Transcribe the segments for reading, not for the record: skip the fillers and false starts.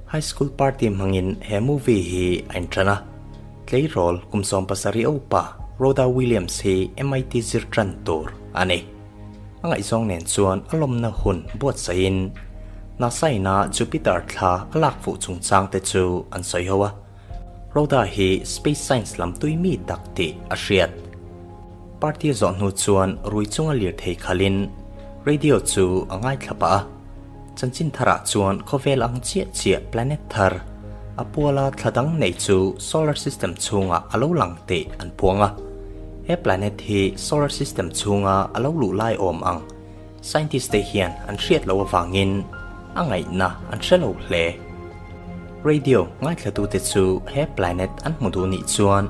High school party hmangin he movie hi a inṭan a. Tleirawl kum 70 upa Rhoda Williams hi MIT zir ṭan tur a ni. A ngaihzawng nen chuan a lawmna hun buatsaihin NASA ina Jupiter thla a lak fuh chungchang te chu an sawi ho a. Rhoda hi space science lam tui mi tak tih a hriat. Party a zawh hnu chuan rui chunga lirthei khalin radio chu a ngaithla pah a. Chanchin tharah chuan khawvel ang chiah chiah planet thar, a puala thla dang nei chu solar system chhungah a lo lang tih an puang a. He planet hi solar system chhunga a lo luh lai awm ang scientist te hian an hriat loh avangin a ngaihna an hre lo hle. Radio ngaithlatute chu he planet an hmu duh nih chuan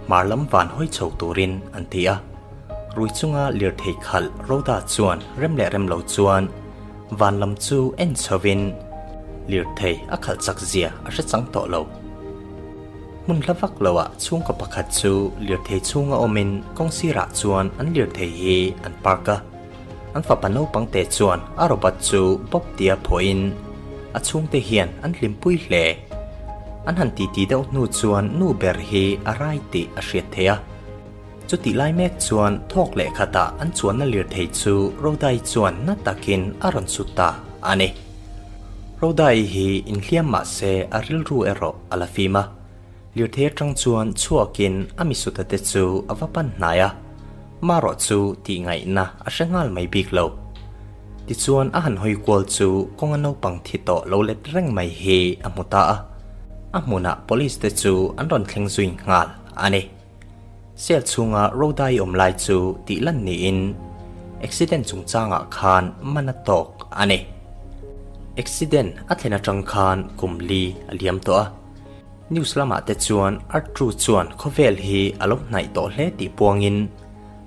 hmar lam van hawi chho turin an ti a. Rui chunga lirthei khalh Rhoda chuan rem leh rem lo chuan van lam chu en chhovin lirthei a khalh chak zia a hre chang tawh lo. Hmun hla vak loah chhungkaw pakhat chu lirthei chhunga awmin kawng sirah chuan an lirthei hi an park a. An fapa naupang te chuan a robot chu bawp tia phuahin a chhungte hian an hlimpui hle. An han titi deuh hnu chuan nu ber hi a rai tih a hriat theih a. Chutih lai mek chuan thawk leh khatah an chuanna lirthei chu Rodai chuan na takin a rawn sut ta a ni. Rodai hi inhliam mah se a rilru erawh a la fim a. Lirthei atang chuan chhuakin a misuta te chu a va pan hnai a, marawh chu tih ngaihna a hre nghal mai bik lo. Tichuan a han hawi kual chu kawnga naupang thi tawh lo let reng mai hi a hmu ta a, a hmunah police te chu an rawn thleng zui nghal a ni. Cell chhunga Rodai awm lai chu tih lan niin accident chungchangah khan man a tawk a ni. Accident a thlen atang khan kum li a liam tawh a. News lamah te chuan Artru chuan khawvel hi a lo hnaih tawh hle tih puangin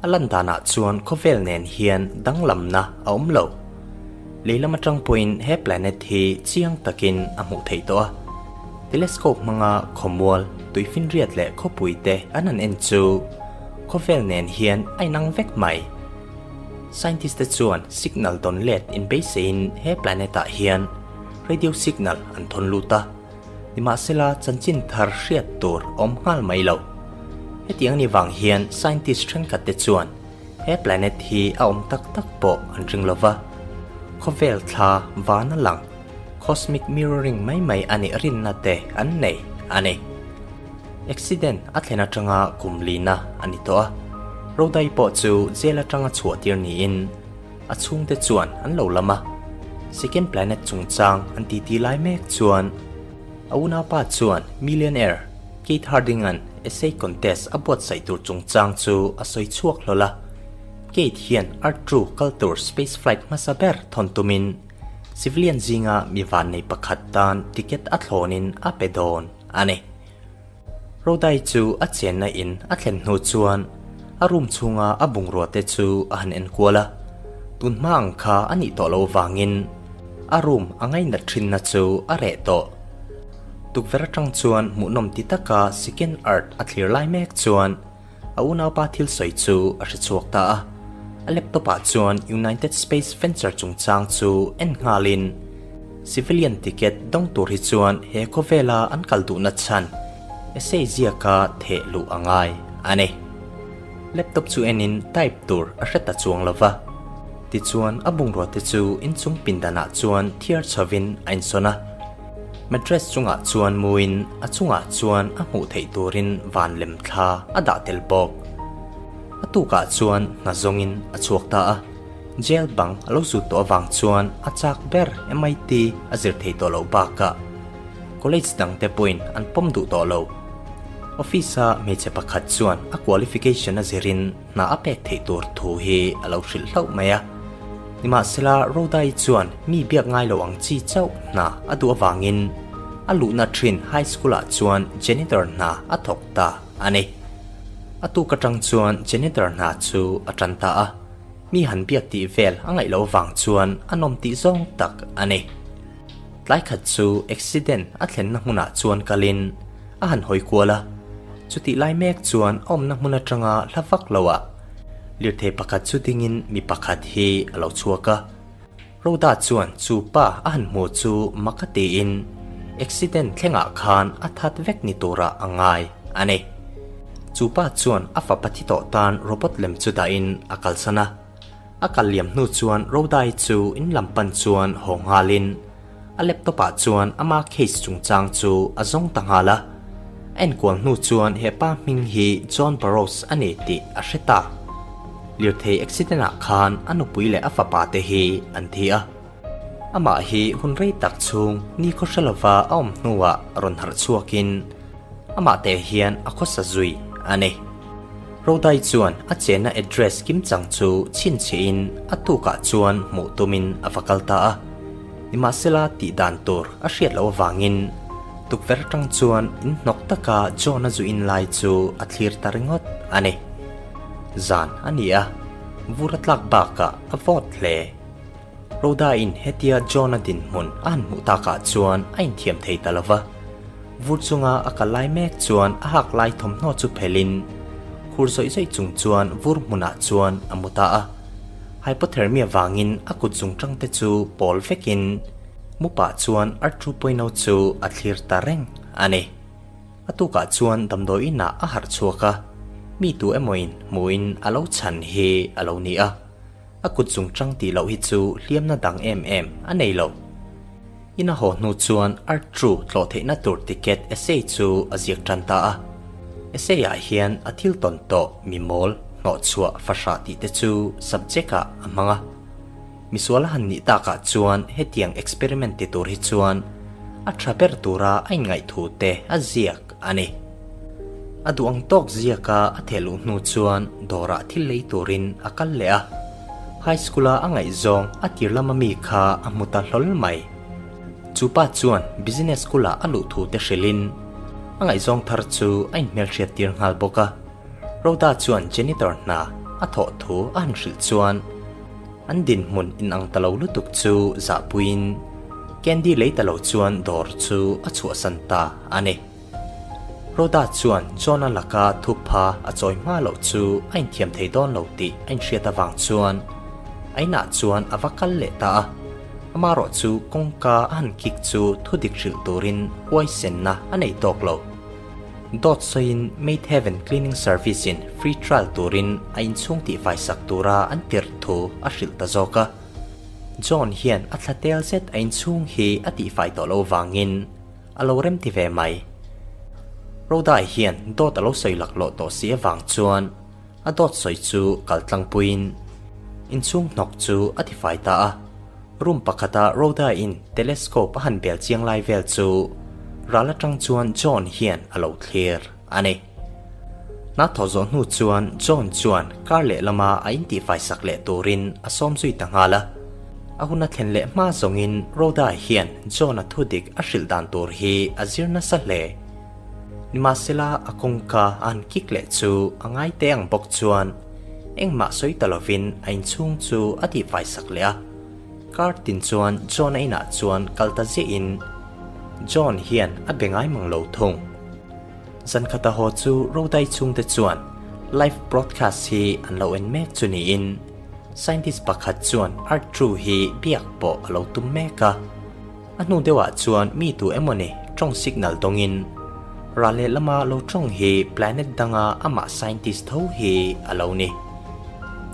a lan danah chuan khawvel nen hian danglamna a awm lo. Lei lam atang pawhin he planet hi chiang takin a hmuh theih tawh a. Telescope hmanga khawmual, tuifinriat leh khawpui te an han en chu khawvel nen hian a inang vek mai. Scientist te chuan signal dawn let inbeiseiin he planet ah hian radio signal an thawn lut a. Nimahsela chanchin thar hriat tur a awm nghal mai lo. Hetiang ni vang hian scientist thenkhat te chuan he planet hi a awm tak tak pawh an ring lo va. Khawvel thla van a lang, cosmic mirroring mai mai a nih rinna te an nei a ni. Accident a thlen atanga kum lina a ni tawh a, Rodai pawh chu jail atanga chhuah tir niin A chhungte chuan an lo lam a, Second Planet chungchang an titi lai mek chuan a unaupa chuan millionaire Keith Harding-a'n essay contest a buatsaih tur chungchang chu a sawi chhuak hlawl a. Keith hian Earth Crew kal tur space flight hmasa ber thawn tumin civilian zinga mi vannei pakhat tan ticket a thlawnin a pe dawn a ni. Rodai chu a chenna in a thlen hnu chuan a room chhunga a bungrua te chu a han en kual a, tun hma ang kha a nih tawh loh vangin a room a ngainat thinna chu a reh tawh. Tukverh atang chuan hmuhnawm ti taka Second Earth a thlir lai mek chuan a unaupa thil sawi chu a hre chhuak ta a. A laptop ah chuan United Space Venture chungchang chu en nghalin civilian ticket dawng tur hi chuan he khawvela an kal duhna chhan essay ziaka theh luh a ngai a ni. Laptop chu enin type tur a hre ta chuang lo va. Tichuan a bungrua te chu inchung pindanah chuan thiar chhovin a insawn a. Mattress chungah chuan muin a chungah chuan a hmuh theih turin van lem thla a dah tel bawk. A tukah chuan hna zawngin a chhuak ta a, jail bang a lo zut tawh avang chuan a chak ber MIT a zir thei tawh loh bakah college dang te pawhin an pawm duh tawh lo. Office-a hmeichhe pakhat chuan a qualification a zirin hna a pek theih tur thu hi a lo hrilh hlauh mai a. Nimahsela Rodai chuan mi biak ngai lo ang chi chauh hna a duh avangin a luhna thin high school-ah chuan janitor hna a thawk ta a ni. A tuk atang chuan janitor hna chu a tan ta a, mi han biak tih vel a ngaih loh vang chuan a nawm tih zawng tak a ni. Tlai khat chu accident a thlenna hmunah chuan kalin a han hawi kual a, chutih lai mek chuan a awmna hmun atanga hla vak loah lirthei pakhat chu dingin mi pakhat hi a lo chhuak a. Rhoda chuan chu pa a han hmu chu mak a tiin. Accident thlengah khan a that vek ni turah a ngai a ni. Chu pa chuan a fapa thi tawh tan robot lem chu dahin a kalsan a. A kal liam hnu chuan Rodai chu in lam pan chuan haw nghalin a laptop ah chuan ama case chungchang chu a zawng ta nghal a. A enkual hnu chuan he pa hming hi John Burroughs a ni tih a hre ta. Lirthei accident ah khan a nupui leh a fapa te hi an thi a. Amah hi hun rei tak chhung ni khaw hre lova a awm hnuah rawn harh chhuakin amah teh hian a khawsa zui a ni. Rodai chuan a chenna address kimchang chu chhinchhiahin a tukah chuan hmuh tumin a va kal ta a. Nimahsela tih dan tur a hriat loh avangin tukverh atang chuan inhnawk taka John-a zu in lai chu a thlir ta ringawt a ni. Zan a ni a, vur a tlak bakah a vawt hle. Rhoda-in hetia John-a dinhmun a han hmuh takah chuan a inthiam thei ta lo va. Vur chunga a kal lai mek chuan a hak lai thawmhnaw chu phelhin khur zawih zawih chung chuan vur hmunah chuan a mu ta a. Hypothermia vangin a kut zungṭang te chu pawl vekin mu pah chuan Arthur Poino chu a thlir ta reng a ni. A tukah chuan damdawi inah a harh chhuak a, mi tu emawin hmuhin a lo chhan hi a lo ni a. A kut zungṭang tih loh hi chu hliamna dang em em a nei lo. In a haw hnu chuan Artru tlawh theihna tur ticket essay chu a ziak tan ta a. Essay ah hian a thil tawn tawh mi mawl, hnawhchhuah, fahrah tih te chu subject ah a hmang a. Misual a han nih takah chuan hetiang experiment ti tur hi chuan a tha ber tura a inngaih thu te a ziak a ni. A duh ang tawk ziaka a theh luh hnu chuan dawrah thil lei turin a kal leh a. High school-a a ngaihzawng a tir lama mi kha a hmu ta hlawl mai. Chu pa chuan business school-ah a luh thu te hrilhin a ngaihzawng thar chu a inhmelhriat tir nghal bawk a. Rhoda chuan janitor hna a thawh thu a han hrilh chuan an dinhmun inang ta lo lutuk chu zahpuiin candy lei ta lo chuan dawr chu a chhuahsan ta a ni. Rhoda chuan John-a laka thupha a chawi hma loh chu a inthiam thei dawn lo tih a inhriat avang chuan a inah chuan a va kal leh ta a. Amarawh chu kawngka a han kik chu thudik hrilh turin huaisenna a nei tawk lo. Dawt sawiin Made Heaven Cleaning Service-in free trial turin a inchhung tihfai sak tura an tirh thu a hrilh ta zawk a. John hian a thla tel zet a inchhung hi a tihfai tawh loh vangin A lo rem ti ve mai. Rodai hian dawt a lo sawi laklawh tawh si avang chuan a dawt sawi chu kal tlangpuiin inchhung hnawk chu a tifai ta a. Room pakhata Rodaiin telescope a han bel chiang lai vel chu ral atang chuan John hian a lo thlir a ni. Hna thawh zawh hnu chuan John chuan kar lehlama a intihfai sak leh turin a sawm zui ta nghal a. A hun a thlen leh hma zawngin Rhoda hian John-a thudik a hrilh dan tur hi a zir nasa hle. Nimahsela a kawngka a han kik leh chu a ngai teh ang bawk chuan engmah sawi ta lovin a inchhung chu a tihfai sak leh a. Kar tin chuan John-a inah chuan kal ta ziahin John hian a be ngai mang lo thung. Zan khata haw chu Rodai chhungte chuan live broadcast hi an lo en mek chu niin scientist pakhat chuan Earth True hi biak pawh a lo tum mek a. A hnu deuhah chuan mi tu emawni tawng signal dawngin ral lehlama lo tawng hi planet danga amah scientist tho hi a lo ni.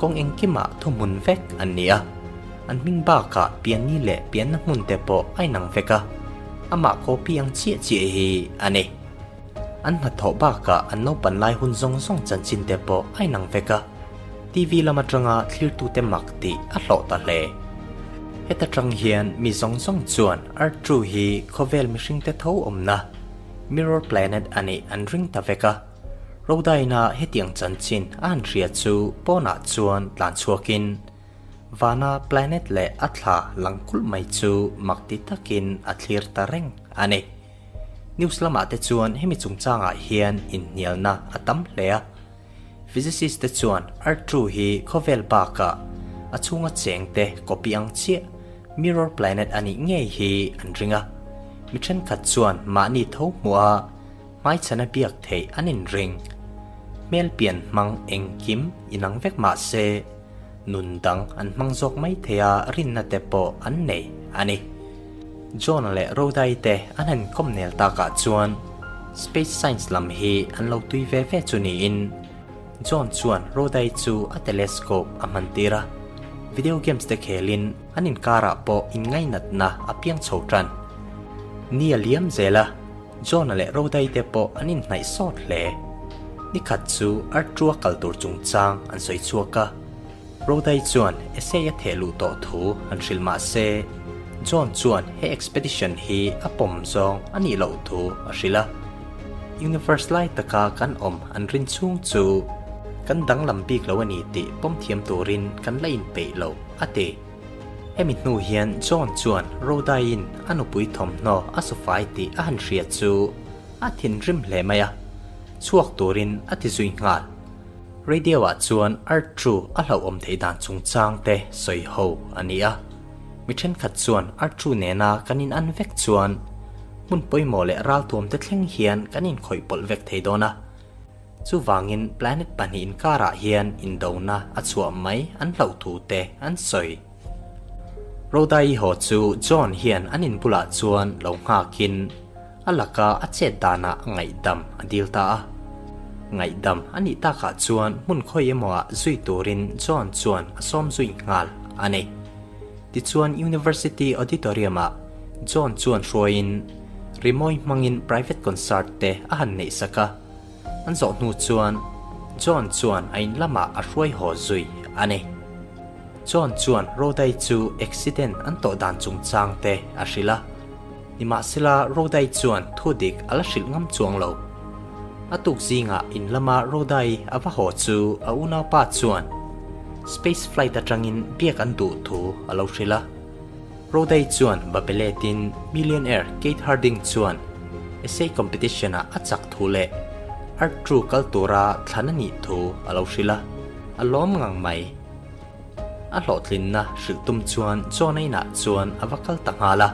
Kawng engkimah thuhmun vek an ni a, an hming bakah pianni leh pianna hmun te pawh a inang vek a. Amah copy ang chiah chiah hi a ni. An hnathawh bakah an naupan lai hun zawng zawng chanchin te pawh a inang vek a, TV lam atanga thlirtute mak tih a hlawh ta hle. Heta tang hian mi zawng zawng chuan Earth True hi khawvel mihringte tho awmna, Mirror Planet a nih an ring ta vek a. Rhodaina hetiang chanchin a han hria chu pawnah chuan tlan chhuakin, Vana planet leh a thla lang kulh mai chu mak ti takin a thlir ta reng a ni. News lamah te chuan hemi chungchangah hian inhnialna a tam hle a. Physicist te chuan Earth True hi khawvel bakah a chhunga cheng te copy ang chiah mirror planet a nih ngei hi an ring a. Mi thenkhat chuan mahni tho hmuh a hmaichhana biak theih an inring. Hmel pian hmang engkim inang vek mah se, nun dang an hmang zawk mai thei a rinna te pawh an nei a ni. John-a leh Rhoda-i te an han inkawm nel takah chuan space science lam hi an lo tui ve ve chu niin John chuan Rhoda-i chu a telescope a hman tir a, video games te khelin an inkarah pawh inngainatna a piang chho tan. Ni a liam zel a, John-a leh Rhoda-i te pawh an inhnaih sawt hle. Nikhat chu Arthur-a kal tur chungchang an sawi chhuak a. Rodai chuan essay a theh luh tawh thu an hrilh mah se, John chuan he expedition hi a pawm zawng a nih loh thu a hrilh a. Universe lai taka kan awm an rin chhung chu kan danglam bik lo a ni tih pawm thiam turin kan la inpeih lo, a ti. Hemi hnu hian John chuan Rodaiin a nupui thawmhnaw a sufai tih a han hria chu a thinrim hle mai a, chhuak turin a ti zui nghal. Radio ah chuan Earth True a hlauhawm theih dan chungchang te sawi ho a ni a. Mi thenkhat chuan Earth True nena kan in an vek chuan hmun pawimawh leh raltuam te thleng hian kan inkhawih pawlh vek thei dawn a. Chuvangin planet pahnih inkarah hian indona a chhuah mai an hlauh thu te an sawi. Rodai haw chu John hian an in bulah chuan lo nghakin a laka a chet danah ngaihdam a dil ta a. Ngaihdam a nih takah chuan hmun khawi emaw ah zui turin John chuan a sawm zui nghal a ni. Tichuan University Auditorium ah John chuan hruaiin rimawi hmangin private concert te a han neih sak a. An zawh hnu chuan John chuan a in lamah a hruai haw zui a ni. John chuan Rodai chu accident an tawh dan chungchang te a hrilh a. Nimahsela Rodai chuan thu dik a la hrilh ngam chuang lo. A tuk zingah in lama Rodai a va haw chu a unaupa chuan space flight atangin biak an duh thu a lo hrilh a. Rodai chuan va pe letin millionaire Kate Harding chuan essay competition-ah a chak thu leh Earth True kal tura thlan a nih thu a lo hrilh a, a lawm ngang mai. A hlawhtlinna hrilh tum chuan John-a inah chuan a va kal ta nghal a.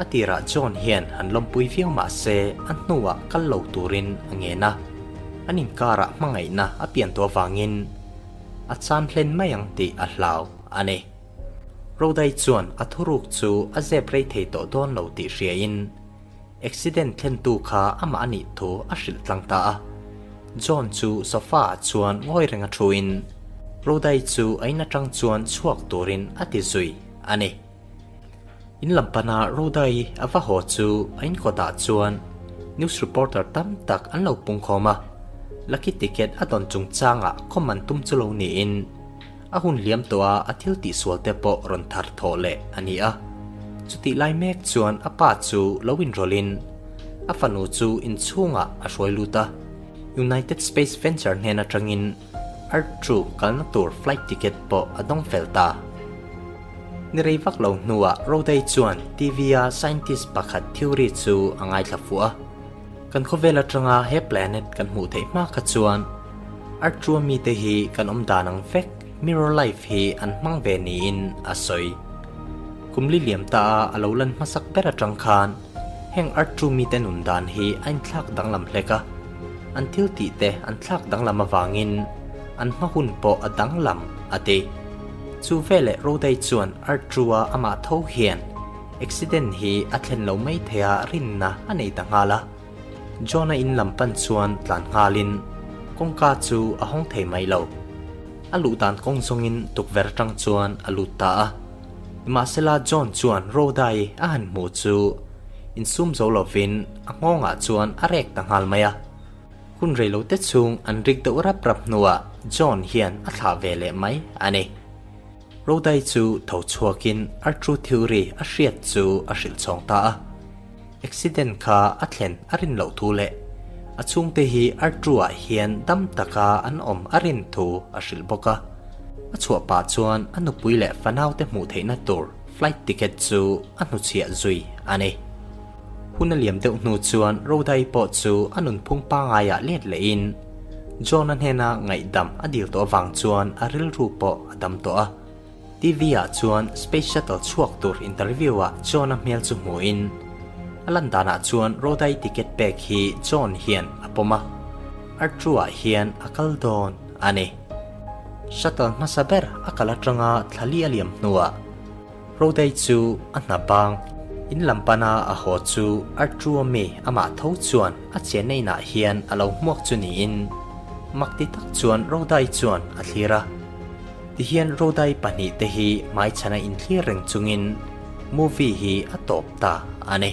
A tirah John hian han lawmpui viau mah se a hnuah kal lo turin a ngen a, an inkarah hmangaihna a pian tawh avangin a chan hlen mai ang tih a hlau a ni. Rodai chuan a thuruk chu a zep rei thei tawh dawn lo tih hriain Accident thlentu kha amah a nih thu a hrilh tlang ta a. John chu sofa ah chuan ngawi reng a thuin Rodai chu a in atang chuan chhuak turin a ti zui a ni. In lam pana Rodai a va haw chu a in kawtah chuan news reporter tam tak an lo pungkhawm a, lucky ticket a dawn chungchangah khawm an tum chu lo niin A hun liam tawh a, a thil tihsual te pawh rawn thar thawh leh a ni a. Chutih lai mek chuan a pa chu lo inrawlhin a fanu chu inchhungah a hruai lut a. United Space Venture hnen atangin Earth True kalna tur flight ticket pawh a dawng fel ta. Ni rei vak lo hnuah Roday chuan TV-a scientist pakhat theory chu a ngaithla fuh a. Kan khawvel atanga he planet kan hmuh theih hma kha chuan Artua mite hi kan awm dan ang vek mirror life hi an hmang ve niin a sawi. Kum li liam ta a a lo lan hmasak ber atang khan heng Artu mite nun dan hi a inthlak danglam hlek a, an thil tih te an thlak danglam avangin an hma hun pawh a danglam a ti. Chu veleh Rodai chuan Artua amah tho hian Accident hi a thlen lo mai thei a rinna a nei ta nghal a. John-a in lam pan chuan tlan nghalin kawngka chu a hawng thei mai lo. A luh dan kawng zawngin tukverh atang chuan a lut ta a. Nimahsela John chuan Rhoda-i a han hmuh chu insum zo lovin a nghawngah chuan a rek ta nghal mai a. Hun reilote chhung an rik deuh rap rap hnuah John hian a thlah ve leh mai a ni. Rodai chu tho chhuakin Arthur Theory a hriat chu a hrilh chhawng ta a. Accident kha a thlen a rin loh thu leh a chhungte hi Arthur-ah hian dam taka an awm a rin thu a hrilh bawk a. A chhuah pah chuan a nupui leh fanaute hmuh theihna tur flight ticket chu a hnuchhiah zui a ni. Hun a liam deuh hnu chuan Rodai pawh chu a nunphung pangaiah let lehin John-a hnena ngaihdam a dil tawh avang chuan a rilru pawh a dam tawh a. TV-ah chuan Space Shuttle chhuak tur interview-ah John-a hmel chu hmuhin a lan danah chuan Rodai ticket pek hi John hian a pawm a, Arthur-ah hian a kal dawn a ni. Shuttle hmasa ber a kal atanga thla li a liam hnuah Rodai chu a hna bang. In lam pana a haw chu Arturo mi amah tho chuan a chenna inah hian a lo hmuak chu niin mak ti tak chuan Rodai chuan a thlir a. Tihian Rodai pahnihte hi hmaichhana inthlir reng chungin movie hi a tawp ta a ni.